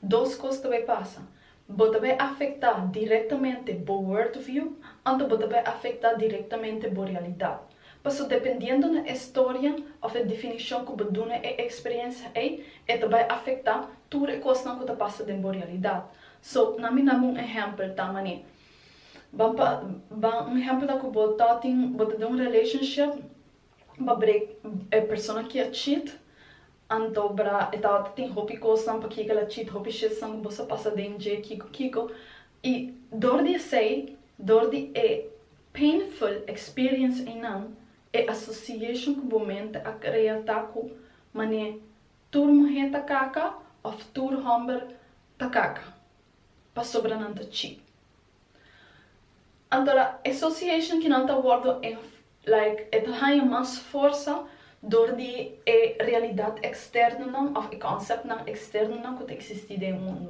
Dos kos ta bai pasa. Bo ta bai afektá direktamente bo worldview, anto bo ta bai afektá direktamente bo realidat. Paso dependiendo na e storia òf e definishon ku bo duna e eksperensia ei, e ta bai afektá tur e kosnan ku ta pasa den bo realidat. So, na mi duna un ehèmpel ta manera. Ban pa, ban un ehèmpel ta ku bo ta tin, bo ta den un relationship, b'a break, e persona ku a cheat, anto bra e ta tin hopi kosnan pa kiko el a cheat, hopi shit ku bo a pasa den dje kiko kiko i dor di esei, dor di e painful experience einan, e association ku bo mente a krea ta ku manera tur muhé ta kaka òf tur hòmber ta kaka pasobra nan ta cheat. Anto, association ku nan ta wòrdu like e ta haña mas forsa dor di e realidat eksterno nan òf e concept nan eksterno nan ku ta eksistí den mundu.